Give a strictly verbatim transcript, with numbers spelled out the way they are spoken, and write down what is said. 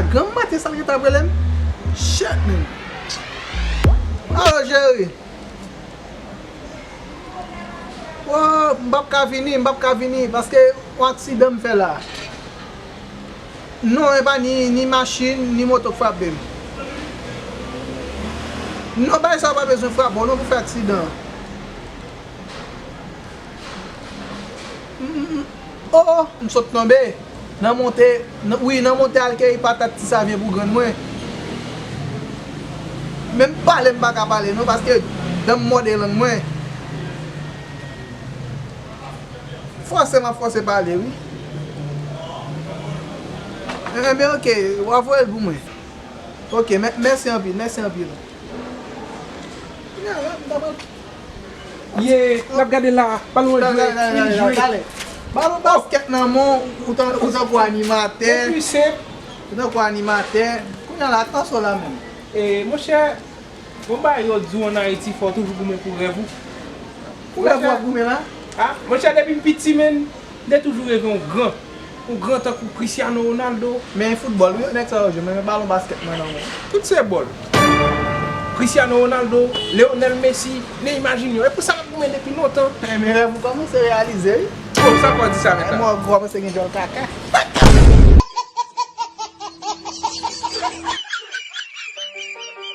Granm maten sa l gentan ap rele m. Shit, man. Alo, cheri. Oh, m p ap ka vini, m p ap ka vini, paske yon aksidan m fè la. Non, e pa ni, ni machin, ni moto k frape m. Non, bagay sa yo pa bezwen frape w non pou fè aksidan. M, m, m, oh, oh, m sot tonbe. Nan monte, nan, wi, nan monte al keyi patat ti savyen pou grann mwen. Menm pale m pa ka pale non, paske dan m mòde lang mwen. Fòse m ap fòse pale, wi. Enben, oke, w a voye l pou mwen. Oke, mè-, mèsi anpil, mèsi anpil. Kounye a la, m ta pral Ye, n ap gade la, balon an jwe, li jwe. Talè. Balon baskèt nan men w, ou tan, ou tankou animatè. Ou pi senp. Ou tankou animatè. Kounye a la, atansyon la menm. E, monchè, gon bagay yo di w ann Ayiti, fò w toujou goumen pou rèv ou. Pou rèv ou ap goumen la? A, monchè, depi m piti, menn, m te toujou reve yon gran. Yon gran tankou Cristiano Ronaldo. Men foutbòl, wi, nèg sa yo jwe, men, men balon baskèt mwen nan men. Tout se bòl. Cristiano Ronaldo, Lionel Messi, Neymar Junior. E pou sa m ap goumen depi lontan. Men rèv ou kòmanse reyalize, wi. Bon, sa fò di sa menm la. Mwen, gwo panse gen djòl kaka.